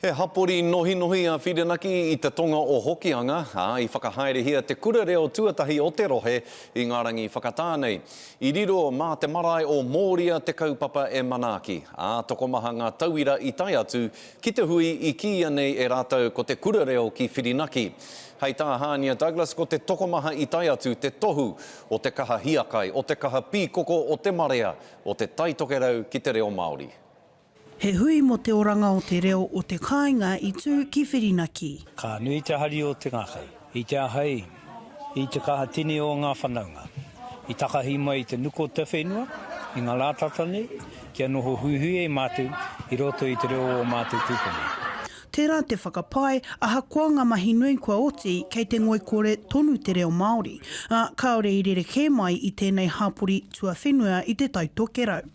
He hapori nohinohi a Whirinaki i te tonga o Hokianga, ā, i whakahaerehia te kura reo tuatahi o te rohe i ngā rangi whakatā nei. I riro mā te marae o Mōria te kaupapa e manaaki, ā, tokomaha ngā tauira i tae atu ki te hui i kīia nei e rātou ko te Kura Reo ki Whirinaki. Hei tā Hānia Douglas ko te tokomaha i tae atu te tohu o te kaha hiakai, o te kaha pīkoko o te marea o Te Tai Tokerau ki te reo Māori. He hui mō te oranga o te reo o te kāinga i tū ki Whirinaki. Ka nui te hari o te ngākau i te ahei i te kaha tini o ngā whanaunga i takahi mai i te nuku o te whenua i ngā rā tata nei kia noho huihui ai mātou i roto i te reo o ō mātou tūpuna. Tērā te whakapae, ahakoa ngā mahi nui kua oti, kei te ngoikore tonu te reo Māori, ā, kāore i rerekē mai i tēnei hapori tuawhenua i Te Tai Tokerau.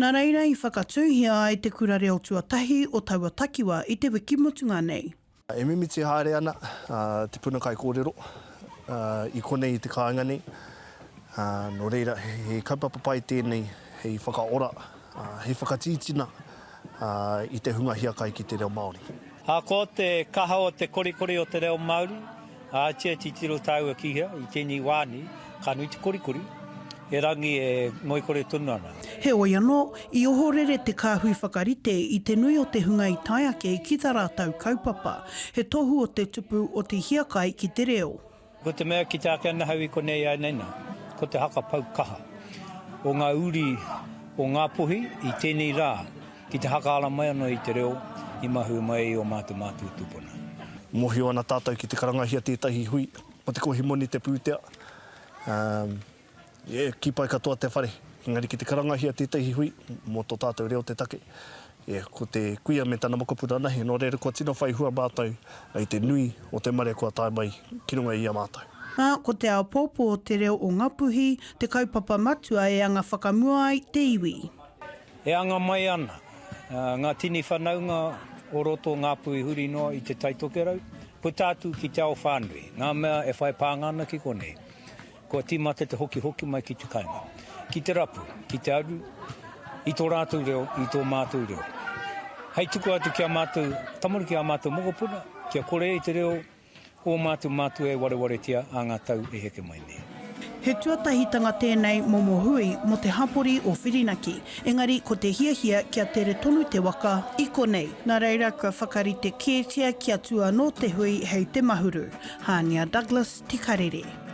Nā reira i whakatūhia ai te kura reo tuatahi o taua takiwa i te wiki mutunga nei. E mimiti haere ana te puna kaikōrero i konei i te kāinga nei, nō reira he kaupapa pai tēnei hei whakaora, hei whakatītina i te hunga hiakai ki te reo Māori. Ahakoa te kaha o te korikori o te reo Māori, Ātia titiro tāua ki hea i tēnei wā nei, ka nui te korikori, erangi e ngoikore tonu ana. Heoi anō, i ohorere te kāhui whakarite i te nui o te hunga i tae ake ki tā rātou kaupapa, he tohu o te tupu o te hiakai ki te reo. Ko te mea kite ake ana ahau i konei āianei nā, ko te haka pau kaha o ngā uri o Ngāpuhi i tēnei rā Ki te hakaara mai ano i te reo i mahue mai i o matou matua tupuna. Mōhio ana tātou ki te karangahia tētahi hui ko te kohi moni te pūtea. E kī pai katoa te whare, engari ki te karangahia tētahi hui mō tō tātou reo te take, e, ko te kuia me tana mokopuna anahe, nō reira kua tino whai hua mātou i te nui o te marea kua tae mai ki runga i a mātou. Ā, ko te āpōpō o te reo o Ngapuhi te kaupapa matua e anga whakamua ai te iwi. E anga mai ana ngā tini whanaunga o roto o Ngāpuhi huri noa i Te Tai Tokerau, puta atu ki te ao whānui, ngā mea e whai pānga ana ki konei. Kua tīmata te hokihoki mai ki te kainga, ki te rapu, ki te aru i tō rātou reo, i tō mātou reo. Hei tuku atu ki a mātou tamariki, ā mātou mokopuna, kia kore ai te reo Ō mātou mātua e warewaretia ā ngā tau e heke mai nei. He tuatahitanga tēnei momo hui mō te hapori o Whirinaki, engari ko te hiahia kia tere tonu te waka i konei. Nā reira kua whakarite kētia kia tū anō te hui hei te Mahuru. Hānia Douglas, Te Karere.